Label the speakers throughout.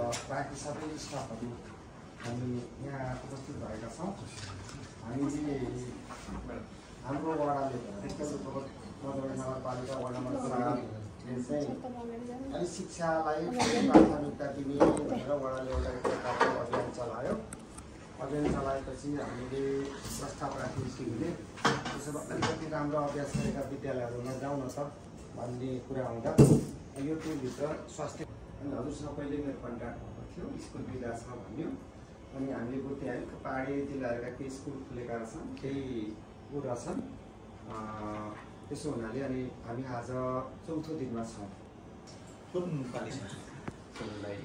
Speaker 1: बाँकी सबै स्टाफहरू हामी यहाँ उपस्थित भएका छौँ। हामीले हाम्रो वडाले नगरपालिका वडा नम्बर 4ले चाहिँ अलिक शिक्षालाई प्राथमिकता दिने भनेर वडाले एउटा प्रकारको अभियान चलायो। अभियान चलाएपछि हामीले प्रस्ताव राख्यौँ स्कुलले त्यसो भए अलिकति राम्रो अभ्यास गरेका विद्यालयहरूमा जाउँ न त भन्ने कुरा आउँदा यो टुरभित्र स्वास्थ्य अनि हजुरसँग पहिले मेरो कन्ट्याक्ट भएको थियो, स्कुल बिदा छ भन्यो। अनि हामीले बुझ्यौँ पहाडी जिल्लाहरूका केही स्कुल खुलेका छन्, केही ऊ रहेछन्। त्यसो हुनाले अनि हामी आज चौथो दिनमा छौँ।
Speaker 2: कुन पालिका सबैलाई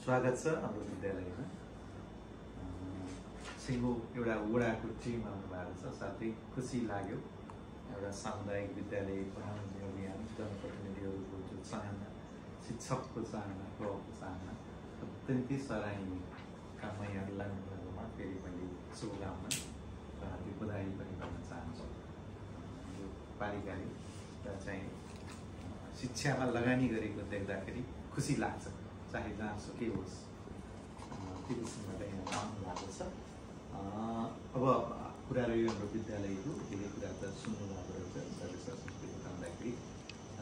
Speaker 2: स्वागत छ हाम्रो विद्यालयमा। सिङ्गो एउटा वडाको टिम आउनु भएको छ, साथै खुसी लाग्यो। एउटा सामुदायिक विद्यालय बनाउने अभियान, जनप्रतिनिधिहरूको जो चाहना, शिक्षकको चाहना, प्रभावको चाहना अत्यन्तै सराहनीय काममा यहाँहरू लाग्नुभएकोमा फेरि मैले शुभकामना र हार्दिक बधाई पनि गर्न चाहन्छु। यो पालिकाले चाहिँ शिक्षामा लगानी गरेको देख्दाखेरि खुसी लाग्छ, चाहे जहाँसुकै होस्। त्यो विषयमा यहाँ आउनु भएको छ। अब कुरा रह्यो हाम्रो विद्यालयको धेरै कुरा त सुन्नु भएको रहेछ। संस्कृति भन्दाखेरि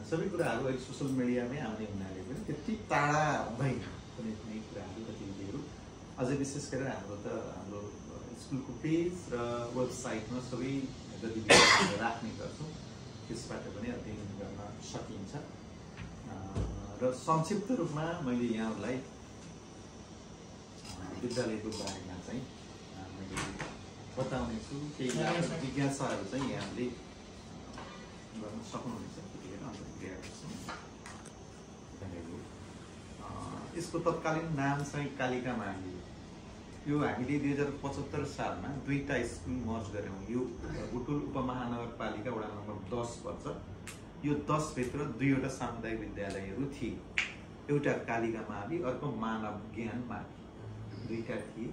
Speaker 2: सबै कुराहरू अहिले सोसियल मिडियामै आउने हुनाले पनि त्यति टाढा हुँदैन कुनै कुनै कुराहरू, गतिविधिहरू। अझै विशेष गरेर हाम्रो स्कुलको पेज र वेबसाइटमा सबै गतिविधिहरू राख्ने गर्छौँ, त्यसबाट पनि अध्ययन गर्न सकिन्छ। र संक्षिप्त रूपमा मैले यहाँहरूलाई विद्यालयको बारेमा चाहिँ मैले बताउनेछु। केही जिज्ञासाहरू चाहिँ यहाँले गर्न सक्नुहुनेछ। यसको तत्कालीन नाम चाहिँ कालिका मावि। यो हामीले 2075 सालमा दुईटा स्कुल मर्ज गऱ्यौँ। यो बुटुल उपमहानगरपालिका वडा नम्बर 10 पर्छ। यो 10 भित्र दुईवटा सामुदायिक विद्यालयहरू थिए। एउटा कालिका मावि, अर्को मानव ज्ञान मावि, दुईटा थिए।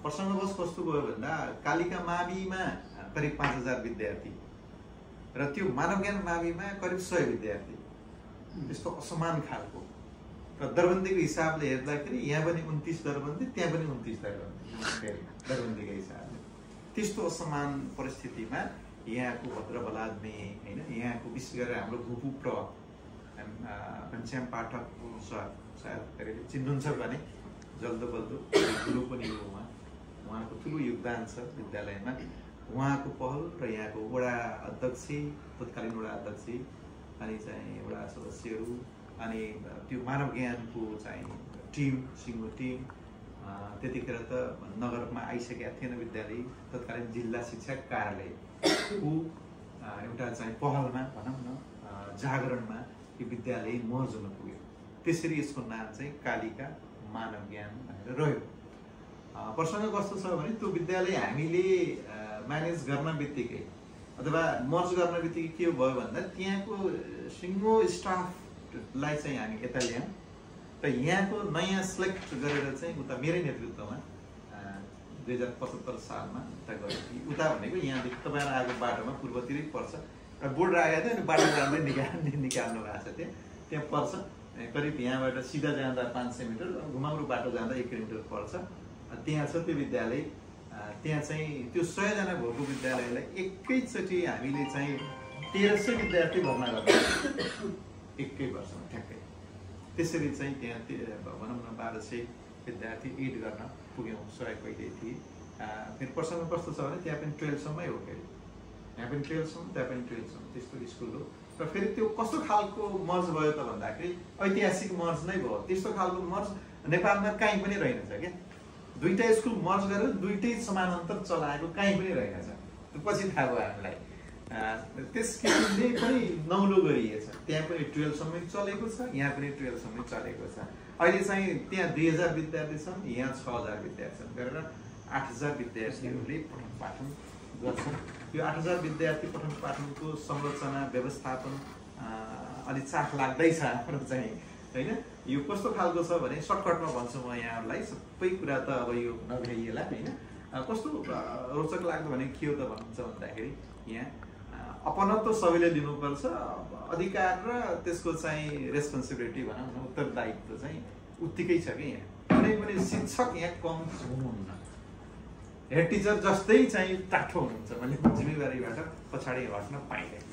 Speaker 2: प्रसङ्गवश कस्तो भयो भन्दा कालिका माविमा करिब 5000 विद्यार्थी र त्यो मानव ज्ञान माविमा करिब 100 विद्यार्थी। त्यस्तो असमान खालको र दरबन्दीको हिसाबले हेर्दाखेरि यहाँ पनि 29 दरबन्दी, त्यहाँ पनि 29 दरबन्दीको हिसाबले त्यस्तो असमान परिस्थितिमा यहाँको भद्रबलाद्मे होइन, यहाँको विशेष गरेर हाम्रो भूपुप्र घनश्याम पाठक सायद चिन्नुहुन्छ भने जल्दो बल्दो गुरु पनि हो। उहाँको ठुलो योगदान छ विद्यालयमा। उहाँको पहल र यहाँको वडा अध्यक्ष, तत्कालीन वडा अध्यक्ष अनि चाहिँ वडा सदस्यहरू अनि त्यो मानव ज्ञानको चाहिँ टिम, सिङ्गो टिम त्यतिखेर त नगरमा आइसकेका थिएन विद्यालय। तत्कालीन जिल्ला शिक्षा कार्यालयको एउटा चाहिँ पहलमा भनौँ न जागरणमा यो विद्यालय मर्ज हुन पुग्यो। त्यसरी यसको नाम चाहिँ कालिका मानव ज्ञान भनेर रह्यो। प्रसङ्ग कस्तो छ भने त्यो विद्यालय हामीले म्यानेज गर्न बित्तिकै अथवा मर्ज गर्न बित्तिकै के भयो भन्दा त्यहाँको सिङ्गो स्टाफलाई चाहिँ हामी यता ल्यायौँ र यहाँको नयाँ सिलेक्ट गरेर चाहिँ उता मेरै नेतृत्वमा 2075 सालमा उता गयो। उता भनेको यहाँदेखि तपाईँहरू आएको बाटोमा पूर्वतिरै पर्छ। र बोर्ड राखेको थियो अनि बाटो जाँदै निकाल्नु भएको छ। त्यहाँ पर्छ करिब यहाँबाट सिधा जाँदा 500 मिटर, घुमाउरो बाटो जाँदा 1 किलोमिटर पर्छ। त्यहाँ छ त्यो विद्यालय। त्यहाँ चाहिँ त्यो 100 जना भएको विद्यालयलाई एकैचोटि हामीले चाहिँ 1300 विद्यार्थी भर्ना गर्छौँ एकै वर्षमा ठ्याक्कै। त्यसरी चाहिँ त्यहाँ भनौँ न 1200 विद्यार्थी एड गर्न पुग्यौँ। 100 पहिले थिए। फेरि प्रसङ्ग कस्तो छ भने त्यहाँ पनि 12 सम्मै हो। फेरि यहाँ पनि 12 सम्म, त्यहाँ पनि 12 सम्म, त्यस्तो स्कुल हो। र फेरि त्यो कस्तो खालको मर्ज भयो त भन्दाखेरि ऐतिहासिक मर्ज नै भयो। त्यस्तो खालको मर्ज नेपालमा कहीँ पनि रहेनछ क्या। दुईटा स्कुल मर्ज गरेर दुईटै समानान्तर चलाएको कहीँ पनि रहेनछ। त्यो पछि थाहा भयो हामीलाई। त्यस किसिमले पनि नौलो गरिएछ। त्यहाँ पनि 12 सम्मै चलेको छ, यहाँ पनि 12 सम्मै चलेको छ। अहिले चाहिँ त्यहाँ 2000 विद्यार्थी छन्, यहाँ 6000 विद्यार्थी छन् गरेर 8000 विद्यार्थीहरूले पठन पाठन गर्छन्। यो 8000 विद्यार्थी पठन पाठनको संरचना व्यवस्थापन अलि चाख लाग्दैछ हाम्रो चाहिँ होइन। यो कस्तो खालको छ भने सर्टकटमा भन्छु म यहाँहरूलाई, सबै कुरा त अब यो नभ्याइएला होइन। कस्तो रोचक लाग्दो भने के हो त भन्नुहुन्छ भन्दाखेरि यहाँ अपनत्व सबैले दिनुपर्छ, अधिकार र त्यसको चाहिँ रेस्पोन्सिबिलिटी भनौँ न उत्तरदायित्व चाहिँ उत्तिकै छ कि यहाँ कुनै पनि शिक्षक यहाँ कम हुनुहुन्न, हेड टिचर जस्तै चाहिँ टाठो हुनुहुन्छ भने जिम्मेवारीबाट पछाडि हट्न पाइँदैन।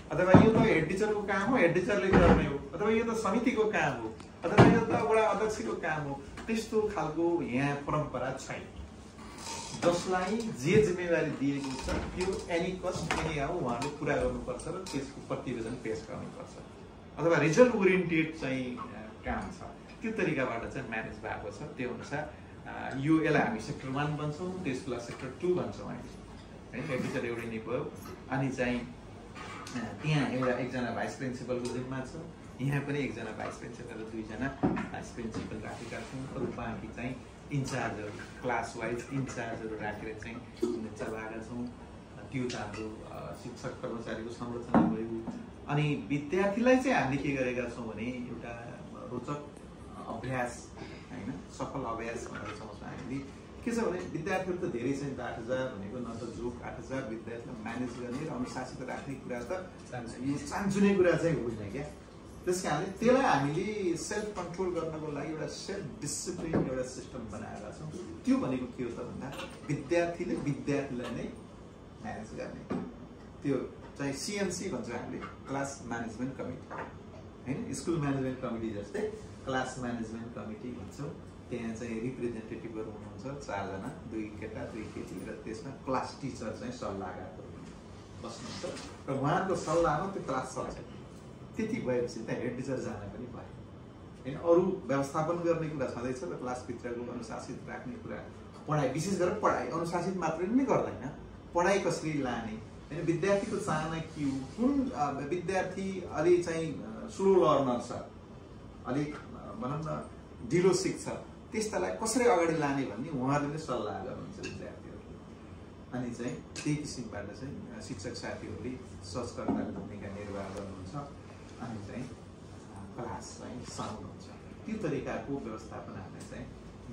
Speaker 2: अथवा यो त हेड टिचरको काम हो, हेड टिचरले गर्ने हो, अथवा यो त समितिको काम हो, अथवा यो त वडा अध्यक्षको काम हो, त्यस्तो खालको यहाँ परम्परा छैन। जसलाई जे जिम्मेवारी दिएको छ त्यो एनी कस्ट एनी हाउ उहाँले पुरा गर्नुपर्छ र त्यसको प्रतिवेदन पेश गर्नुपर्छ, अथवा रिजल्ट ओरिएन्टेड चाहिँ काम छ, त्यो तरिकाबाट चाहिँ म्यानेज भएको छ। त्यो अनुसार यो यसलाई हामी सेक्टर 1 भन्छौँ, त्यसलाई सेक्टर 2 भन्छौँ हामी, है। हेड टिचर एउटै नै भयो, अनि चाहिँ त्यहाँ एकजना भाइस प्रिन्सिपलको जिम्मा छ, यहाँ पनि एकजना भाइस प्रिन्सिपल र 2 जना भाइस प्रिन्सिपल राखेका छौँ। अरू बाँकी चाहिँ इन्चार्जहरू क्लास वाइज इन्चार्जहरू राखेर चाहिँ चलाएका छौँ। त्यो त हाम्रो शिक्षक कर्मचारीको संरचना भयो। अनि विद्यार्थीलाई चाहिँ हामीले के गरेका छौँ भने एउटा रोचक अभ्यास, होइन, सफल अभ्यास भनेर सोच्छौँ हामीले। के छ भने विद्यार्थीहरू त धेरै छन्, 8,000 भनेको न त जोक 8,000 विद्यार्थीलाई म्यानेज गर्ने र अनुशासित राख्ने कुरा त यो चान्चुने कुरा चाहिँ होइन क्या। त्यस कारणले त्यसलाई हामीले सेल्फ कन्ट्रोल गर्नको लागि एउटा सेल्फ डिसिप्लिन एउटा सिस्टम बनाएका छौँ। त्यो भनेको के हो त भन्दा विद्यार्थीले विद्यार्थीलाई नै म्यानेज गर्ने, त्यो चाहिँ सिएमसी भन्छौँ हामीले, क्लास म्यानेजमेन्ट कमिटी, होइन। स्कुल म्यानेजमेन्ट कमिटी जस्तै क्लास म्यानेजमेन्ट कमिटी भन्छौँ। त्यहाँ चाहिँ रिप्रेजेन्टेटिभहरू हुनुहुन्छ 4 जना, 2 केटा 2 केटी, र त्यसमा क्लास टिचर चाहिँ सल्लाहकारहरू बस्नुहुन्छ र उहाँहरूको सल्लाहमा त्यो क्लास चल्छ। त्यति भएपछि त्यहाँ हेड टिचर जान पनि भयो, होइन। अरू व्यवस्थापन गर्ने कुरा छँदैछ र क्लासभित्रको अनुशासित राख्ने कुरा, पढाइ विशेष गरेर पढाइ अनुशासित मात्रै नै गर्दैन, पढाइ कसरी लाने, होइन। विद्यार्थीको चाहना के हो, कुन विद्यार्थी अलि चाहिँ स्लो लर्नर छ, अलिक भनौँ न ढिलो सिक्छ, त्यस्तालाई कसरी अगाडि लाने भन्ने उहाँहरूले नै सल्लाह गर्नुहुन्छ विद्यार्थीहरूले। अनि चाहिँ त्यही किसिमबाट चाहिँ शिक्षक साथीहरूले सर्चकर्ताको भूमिका निर्वाह गर्नुहुन्छ, अनि चाहिँ क्लास चाहिँ साउन्ड हुन्छ। त्यो तरिकाको व्यवस्थापन हामीले चाहिँ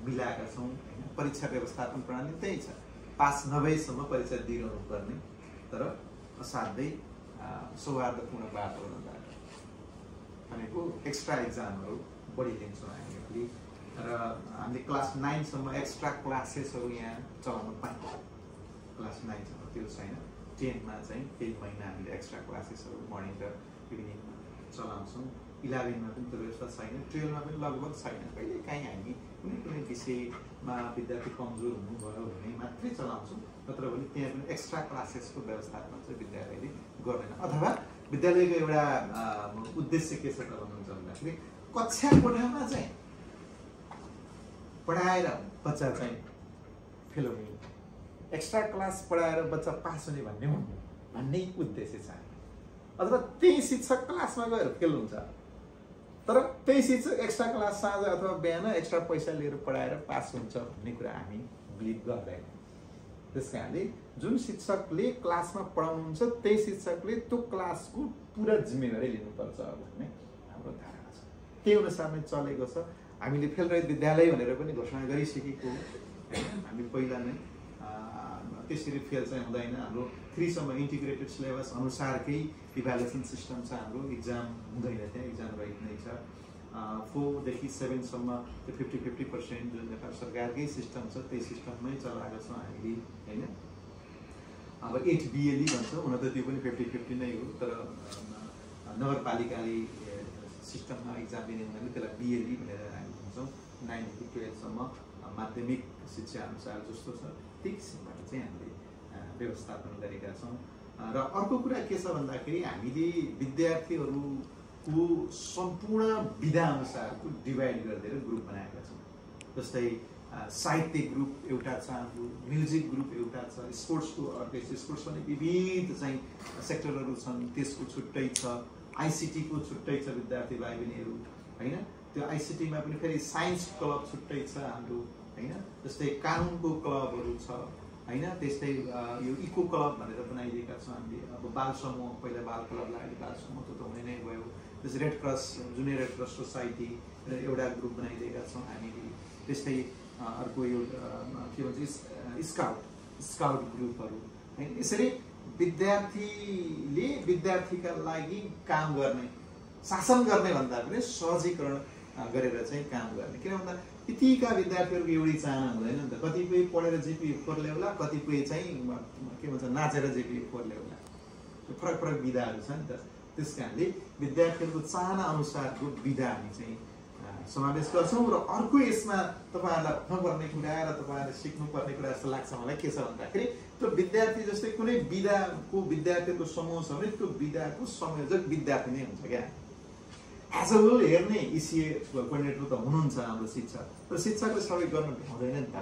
Speaker 2: मिलाएका छौँ, होइन। परीक्षा व्यवस्थापन प्रणाली त्यही छ, पास नभएसम्म परीक्षा दिइरहनु पर्ने, तर असाध्यै सौहार्दपूर्ण वातावरणबाट भनेको एक्स्ट्रा इक्जामहरू बढी लिन्छौँ हामीले। र हामीले क्लास 9 सम्म एक्स्ट्रा क्लासेसहरू यहाँ चलाउन पाइन्छ, क्लास 9 सम्म त्यो छैन। 10 मा चाहिँ केही महिना हामीले एक्स्ट्रा क्लासेसहरू मर्निङ र इभिनिङ चलाउँछौँ। 11 मा पनि त्यो व्यवस्था छैन, 12 मा पनि लगभग छैन। कहिले काहीँ हामी कुनै कुनै विषयमा विद्यार्थी कमजोर हुनुभयो भने मात्रै चलाउँछौँ, नत्र भने त्यहाँ पनि एक्स्ट्रा क्लासेसको व्यवस्थापन चाहिँ विद्यालयले गर्दैन। अथवा विद्यालयको एउटा उद्देश्य के छ त भन्नुहुन्छ भन्दाखेरि कक्षा कोठामा चाहिँ पढाएर बच्चा चाहिँ फेल हुने, एक्स्ट्रा क्लास पढाएर बच्चा पास हुने भन्ने उद्देश्य छ। अथवा त्यही शिक्षक क्लासमा गएर फेल हुन्छ, तर त्यही शिक्षक एक्स्ट्रा क्लास साँझ अथवा बिहान एक्स्ट्रा पैसा लिएर पढाएर पास हुन्छ भन्ने कुरा हामी बिलिभ गर्दैनौँ। त्यस कारणले जुन शिक्षकले क्लासमा पढाउनुहुन्छ त्यही शिक्षकले त्यो क्लासको पुरा जिम्मेवारी लिनुपर्छ भन्ने हाम्रो धारणा छ। त्यही अनुसार नै चलेको छ। हामीले फेल रहित विद्यालय भनेर पनि घोषणा गरिसकेको हो, हामी पहिला नै त्यसरी फेल चाहिँ हुँदैन। हाम्रो 3 सम्म इन्टिग्रेटेड सिलेबस अनुसारकै इभ्यालुएसन सिस्टम छ हाम्रो, इक्जाम हुँदैन, त्यहाँ इक्जाम रहित नै छ। 4 देखि 7 सम्म त्यो 50-50% जुन नेपाल सरकारकै सिस्टम छ त्यही सिस्टममै चलाएको छौँ हामीले, होइन। अब 8 BLE भन्छ, हुन त त्यो पनि 50-50 नै हो, तर नगरपालिकाले सिस्टममा इक्जाम दिने हुनाले त्यसलाई BLE भनेर हामी भन्छौँ। 9 देखि 12 सम्म माध्यमिक शिक्षा अनुसार जस्तो छ त्यही किसिमबाट चाहिँ हामीले व्यवस्थापन गरेका छौँ। र अर्को कुरा के छ भन्दाखेरि हामीले विद्यार्थीहरूको सम्पूर्ण विधा अनुसारको डिभाइड गरिदिएर ग्रुप बनाएका छौँ। जस्तै साहित्य ग्रुप एउटा छ हाम्रो, म्युजिक ग्रुप एउटा छ, स्पोर्ट्सको अर्कै छ, स्पोर्ट्स पनि विविध चाहिँ सेक्टरहरू छन्, त्यसको छुट्टै छ, आइसिटीको छुट्टै छ विद्यार्थी भाइ बहिनीहरू, होइन। त्यो आइसिटीमा पनि फेरि साइन्स क्लब छुट्टै छ हाम्रो, होइन। जस्तै कानुनको क्लबहरू छ, होइन। त्यस्तै यो इको क्लब भनेर बनाइदिएका छौँ हामीले। अब बाल समूह, पहिला बाल क्लब लाग्यो, बाल समूह त हुने नै भयो। त्यसै red cross, junior red cross society एउटा ग्रुप बनाइदिएका छौँ हामीले। त्यस्तै अर्को यो के भन्छ स्काउट ग्रुपहरू, होइन। यसरी विद्यार्थीले विद्यार्थीका लागि काम गर्ने, शासन गर्ने भन्दा पनि सहजीकरण गरेर चाहिँ काम गर्ने। किन भन्दा यतिका विद्यार्थीहरूको एउटै चाहना हुँदैन नि त। कतिपय पढेर GPA 4 ल्याउला, कतिपय चाहिँ के भन्छ नाचेर GPA 4 ल्याउला। फरक फरक विधाहरू छ नि त। त्यस कारणले विद्यार्थीहरूको चाहना अनुसारको विधा हामी चाहिँ समावेश गर्छौँ। र अर्को यसमा तपाईँहरूलाई हुनुपर्ने कुरा र तपाईँहरूले सिक्नुपर्ने कुरा जस्तो लाग्छ मलाई के छ भन्दाखेरि त्यो विद्यार्थी जस्तै कुनै विधाको विद्यार्थीहरूको समूह छ भने त्यो विधाको संयोजक विद्यार्थी नै हुन्छ क्या। एज अ होल हेर्ने ECA कोअर्डिनेटर त हुनुहुन्छ हाम्रो शिक्षक, तर शिक्षकले सबै गर्न भ्याउँदैन नि त।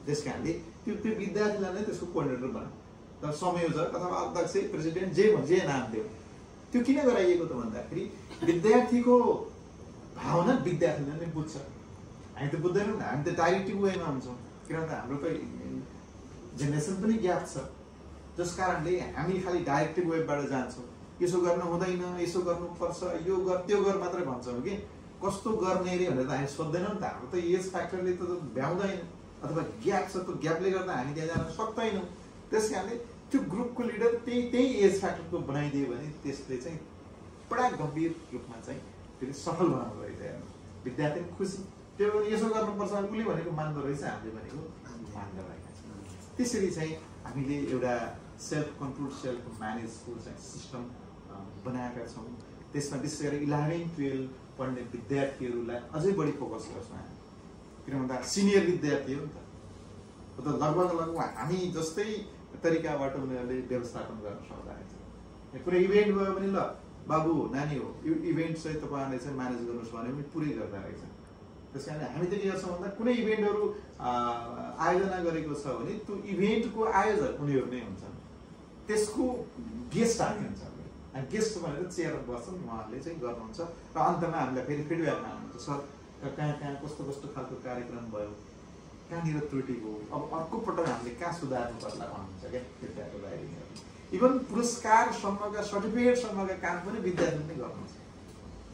Speaker 2: त्यस कारणले त्यो विद्यार्थीलाई नै त्यसको कोअर्डिनेटर बनायो, तर संयोजक अथवा अध्यक्ष प्रेसिडेन्ट जे नाम दियो। त्यो किन गराइएको त भन्दाखेरि विद्यार्थीको भावना विद्यार्थीले नै बुझ्छ। हामी त बुझ्दैनौँ, हामी त डाइरेक्टिभ वेमा हुन्छौँ। किन भन्दा हाम्रो त जेनेरेसन पनि ग्याप छ, जस कारणले हामी खालि डाइरेक्टिभ वेबाट जान्छौँ। यसो गर्नु हुँदैन, यसो गर्नुपर्छ, यो गर त्यो गर मात्रै भन्छौँ कि कस्तो गर्ने अरे भनेर त हामी सोध्दैनौँ नि त। हाम्रो त एज फ्याक्टरले त भ्याउँदैन, अथवा ग्याप छ, त्यो ग्यापले गर्दा हामी त्यहाँ जान सक्दैनौँ। त्यस कारणले त्यो ग्रुपको लिडर त्यही एज फ्याक्टरको बनाइदियो भने त्यसले चाहिँ बडा गम्भीर रूपमा चाहिँ त्यसले सफल बनाउनु गरिदियो। विद्यार्थी खुसी, त्यो यसो गर्नुपर्छ उसले भनेको मान्दो रहेछ, हामीले भनेको मान्दो रहेका छौँ। त्यसरी चाहिँ हामीले एउटा सेल्फ कन्ट्रोल सेल्फ म्यानेजको चाहिँ सिस्टम बनाएका छौँ। त्यसमा विशेष गरी 11-12 पढ्ने विद्यार्थीहरूलाई अझै बढी फोकस गर्छौँ हामी। किन भन्दा सिनियर विद्यार्थी हो नि त, त लगभग हामी जस्तै तरिकाबाट उनीहरूले व्यवस्थापन गर्न सक्दा रहेछ। कुनै इभेन्ट भयो भने ल बाबु नानी हो यो इभेन्ट चाहिँ तपाईँहरूले चाहिँ म्यानेज गर्नुहोस् भने पनि पुरै गर्दा रहेछ। त्यस कारणले हामी त के गर्छौँ भन्दा कुनै इभेन्टहरू आयोजना गरेको छ भने त्यो इभेन्टको आयोजक उनीहरू नै हुन्छन्, त्यसको गेस्ट हामी हुन्छ। अनि गेस्ट भनेर चेयरमा बस्छन्, उहाँहरूले चाहिँ गर्नुहुन्छ र अन्तमा हामीलाई फेरि फिडब्याक माग्नुहुन्छ, सर कहाँ कस्तो खालको कार्यक्रम भयो, कहाँनिर त्रुटि भयो, अब अर्को पटक हामीले कहाँ सुधार्नु पर्ला भन्नुहुन्छ क्या फिडब्याकको बाहिर। इभन पुरस्कारसम्मका सर्टिफिकेटसम्मका काम पनि विद्यार्थीले नै गर्नुहुन्छ।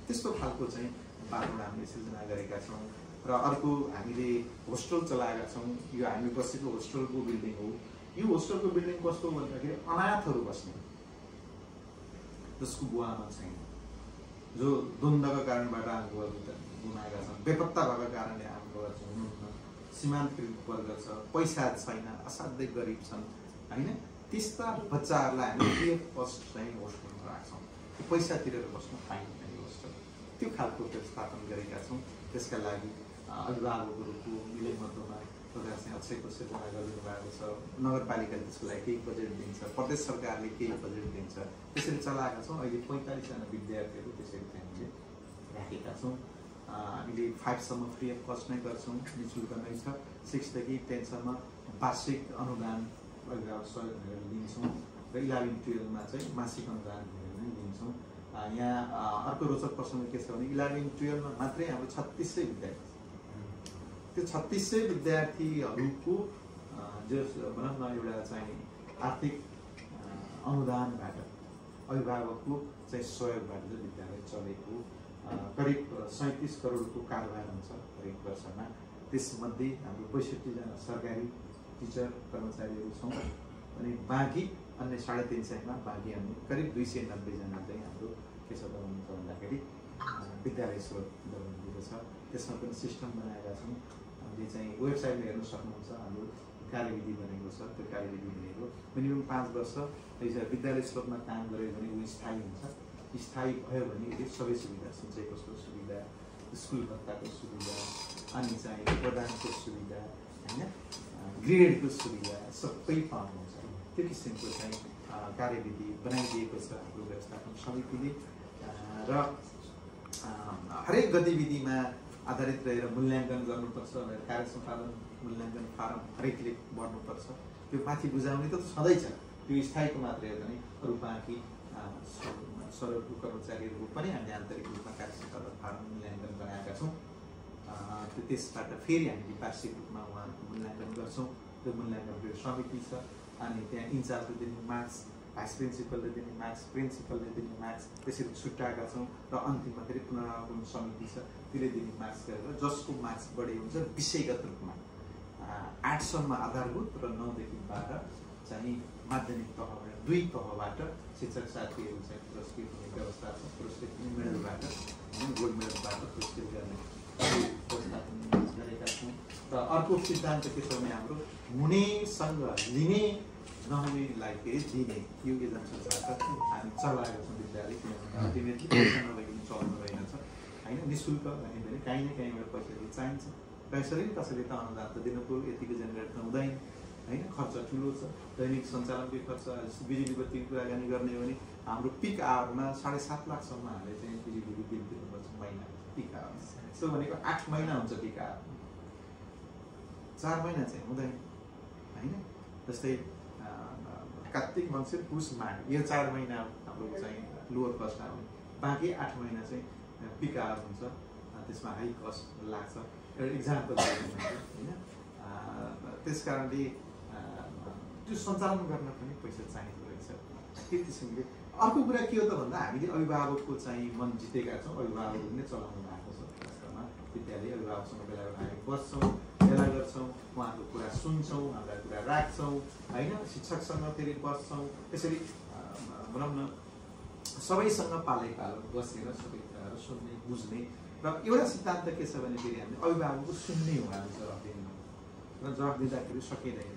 Speaker 2: त्यस्तो खालको चाहिँ वातावरण हामीले सिर्जना गरेका छौँ। र अर्को हामीले होस्टेल चलाएका छौँ। यो हामी बसेको होस्टेलको बिल्डिङ हो। यो होस्टेलको बिल्डिङ कस्तो भन्दाखेरि अनाथहरू बस्ने, जसको बुवामा छैन, जो द्वन्द्वका कारणबाट हाम्रो गुमाएका छन्, बेपत्ता भएको कारणले हाम्रो हुनुहुन्न, सीमान्तकृत वर्ग छ, पैसा छैन, असाध्यै गरिब छन् होइन, त्यस्ता बच्चाहरूलाई हामी फ्री अफ कस्ट चाहिँ होस्टेलमा राख्छौँ। पैसा तिरेर बस्न पाइँदैन होस्टेल, त्यो खालको व्यवस्थापन गरेका छौँ। त्यसका लागि अभिभावकहरूको मिलेमतोमा प्रकार चाहिँ अक्षय कोषेद्वारा गरिदिनु भएको छ। नगरपालिकाले त्यसको लागि केही बजेट दिन्छ, प्रदेश सरकारले केही बजेट दिन्छ, त्यसरी चलाएका छौँ। अहिले 45जना विद्यार्थीहरू त्यसरी हामीले राखेका छौँ। हामीले 5सम्म फ्री अफ कस्ट नै गर्छौँ, निःशुल्क नै छ। 6 देखि 10 सम्म वार्षिक अनुदान अभिभावक सहयोग भनेर दिन्छौँ र 11-12मा चाहिँ मासिक अनुदान भनेर नै दिन्छौँ। यहाँ अर्को रोचक प्रसङ्ग के छ भने 11-12मा मात्रै हाम्रो 3600 विद्यार्थी, त्यो 3600 विद्यार्थीहरूको जो भनौँ न एउटा चाहिँ आर्थिक अनुदानबाट अभिभावकको चाहिँ सहयोगबाट चाहिँ विद्यालय चलेको करिब 37 करोडको कारोबार हुन्छ हरेक वर्षमा। त्यसमध्ये हाम्रो 62जना सरकारी टिचर कर्मचारीहरू छौँ, अनि बाँकी अन्य 350मा बाँकी हामी करिब 290जना चाहिँ हाम्रो के छ भन्दाखेरि विद्यालय स्रोत दिएको छ। त्यसमा पनि सिस्टम बनाएका छौँ। हामीले चाहिँ वेबसाइटमा हेर्न सक्नुहुन्छ, हाम्रो कार्यविधि बनेको छ। त्यो कार्यविधि भनेको मिनिमम 5 वर्ष विद्यालय स्रोतमा काम गऱ्यो भने ऊ स्थायी हुन्छ। स्थायी भयो भने सबै सुविधा, सिँचाइ कोषको सुविधा, स्कुल भत्ताको सुविधा, अनि चाहिँ प्रदानको सुविधा होइन, ग्रेडको सुविधा सबै पाउनुहुन्छ। त्यो किसिमको चाहिँ कार्यविधि बनाइदिएको छ हाम्रो व्यवस्थापन समितिले। र हरेक गतिविधिमा आधारित रहेर मूल्याङ्कन गर्नुपर्छ भनेर कार्य सम्पादन मूल्याङ्कन फारम हरेकले बढ्नुपर्छ। त्यो माथि बुझाउने त छँदैछ, त्यो स्थायीको मात्रै हो भने अरू बाँकी सरकारको कर्मचारीहरू पनि हामीले आन्तरिक रूपमा कार्य सम्पादन फारम मूल्याङ्कन बनाएका छौँ। त्यसबाट फेरि हामीले वार्षिक रूपमा उहाँहरूको मूल्याङ्कन गर्छौँ। त्यो मूल्याङ्कनको समिति छ, अनि त्यहाँ इन्चार्जले दिने मार्क्स, भाइस प्रिन्सिपलले दिने मार्क्स, प्रिन्सिपलले दिने मार्क्स, त्यसरी छुट्याएका छौँ। र अन्तिममा फेरि पुनरावलोकन समिति छ, त्यसले दिने मार्क्स गरेर जसको मार्क्स बढी हुन्छ विषयगत रूपमा 8सम्म आधारभूत र 9 देखि 12 चाहिँ माध्यमिक तहबाट 2 तहबाट शिक्षक साथीहरू चाहिँ पुरस्कृत हुने व्यवस्था छ। पुरस्कृत हुने मेडलबाट होइन गोल्ड मेडलबाट पुरस्कृत गर्ने प्रस्ताव गरेका छौँ। र अर्को सिद्धान्त के छ भने हाम्रो हुनेसँग लिने नहुनेलाई फेरि दिने यो एजेन्ट संस्थागत हामी चलाएको छौँ विद्यालय। किनभने अल्टिमेटली पैसा नभइकन चल्नु रहेनछ होइन। नि शुल्क भन्यो भने काहीँ न काहीँबाट पैसाहरू चाहिन्छ। कसैले त अनुदान त दिनु पर्यो, यतिको जेनेरेट त हुँदैन होइन। खर्च ठुलो छ, दैनिक सञ्चालनको खर्च। बिजुली बत्तीको कुराकानी गर्ने हो भने हाम्रो पिक आवरमा 7.5 लाखसम्म हामीले चाहिँ बिजुली बिल तिर्नुपर्छ महिना पिक आवरमा। त्यो भनेको 8 महिना हुन्छ पिक आवर, 4 महिना चाहिँ हुँदैन होइन। जस्तै कार्तिक मङ्सिर पुस माघ यो 4 महिना हाम्रो चाहिँ लोवर कस्ट आउने, बाँकी 8 महिना चाहिँ पिक आवर हुन्छ। त्यसमा हाई कस्ट लाग्छ। एउटा इक्जाम्पल होइन। त्यस कारणले त्यो सञ्चालन गर्न पनि पैसा चाहिँदो रहेछ त्यो किसिमले। अर्को कुरा के हो त भन्दा हामीले अभिभावकको चाहिँ मन जितेका छौँ। अभिभावकले नै चलाउनु भएको छ वास्तवमा विद्यालय। अभिभावकसँग बेला बेला हामी बस्छौँ, भेला गर्छौँ, उहाँको कुरा सुन्छौँ, हाम्रा कुरा राख्छौँ होइन। शिक्षकसँग फेरि बस्छौँ। त्यसरी भनौँ न सबैसँग पालै पालो बसेर सबै कुराहरू सुन्ने बुझ्ने। र एउटा सिद्धान्त के छ भने फेरि हामीले अभिभावकको सुन्ने हो हामी जवाफ दिनु र जवाफ दिँदाखेरि सकिँदैन।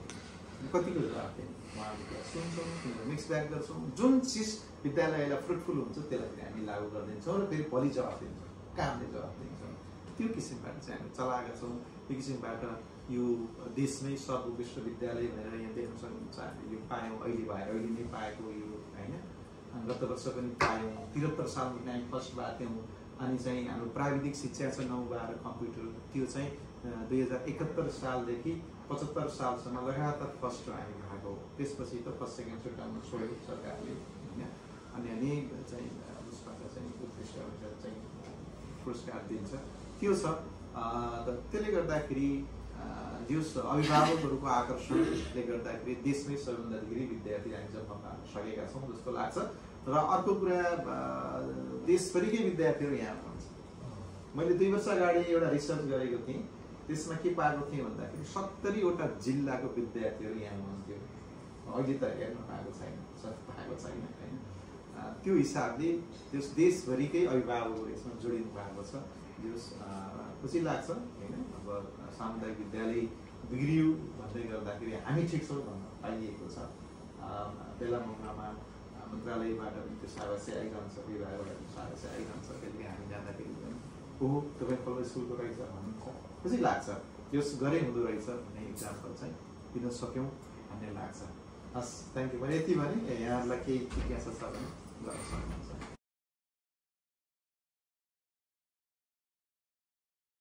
Speaker 2: कतिको जवाफ दिने उहाँको कुरा सुन्छौँ, मिक्स ब्याग गर्छौँ। जुन चिज विद्यालयलाई फ्रुटफुल हुन्छ त्यसलाई फेरि हामी लागू गरिदिन्छौँ र फेरि भोलि जवाफ दिन्छौँ, कामले जवाफ दिन्छौँ। त्यो किसिमबाट चाहिँ हामी चलाएका छौँ। त्यो किसिमबाट यो देशमै सर्वोत्कृष्ट विद्यालय भनेर यहाँ देख्न सक्नुहुन्छ। हामीले यो पायौँ, अहिले नै पाएको यो होइन। गत वर्ष पनि पायौँ। 73 सालदेखि हामी फर्स्ट भएको थियौँ। अनि चाहिँ हाम्रो प्राविधिक शिक्षा छ 9-12 कम्प्युटर, त्यो चाहिँ 2071 सालदेखि 75 सालसम्म लगातार फर्स्ट हामी भएको। त्यसपछि त फर्स्ट सेकेन्ड छुट्याउन छोड्यो सरकारले होइन। अनि चाहिँ उसबाट चाहिँ उत्कृष्ट चाहिँ पुरस्कार दिन्छ त्यो छ। त्यसले गर्दाखेरि यो अभिभावकहरूको आकर्षणले गर्दाखेरि देशमै सबैभन्दा धेरै विद्यार्थी हामी जम्मा पार्न सकेका छौँ जस्तो लाग्छ। र अर्को कुरा देशभरिकै विद्यार्थीहरू यहाँ हुनुहुन्छ। मैले 2 वर्ष अगाडि एउटा रिसर्च गरेको थिएँ। त्यसमा के पाएको थिएँ भन्दाखेरि 70वटा जिल्लाको विद्यार्थीहरू यहाँ हुनुहुन्थ्यो। अहिले त हेर्न पाएको छैन, पाएको छैन होइन। त्यो हिसाबले त्यस देशभरिकै अभिभावकहरू यसमा जोडिनु भएको छ। जो खुसी लाग्छ होइन। अब सामुदायिक विद्यालय बिग्रियो भन्दै गर्दाखेरि हामी ठिक छौँ भन्न पाइएको छ। बेला मौकामा मन्त्रालयबाट पनि त्यो सारांश आइरहन्छ, विभागबाट पनि सारांश आइरहन्छ। कहिले हामी जाँदाखेरि ओहो तपाईँ फलो स्कुलको रहेछ भनिन्छ, खुसी लाग्छ। त्यस गरे हुँदो रहेछ भन्ने इक्जाम्पल चाहिँ दिन सक्यौँ भन्ने लाग्छ। हस्, थ्याङ्क यू। मैले यति भने यहाँहरूलाई केही जिज्ञासा छ भने गर्न सक्नुहुन्छ।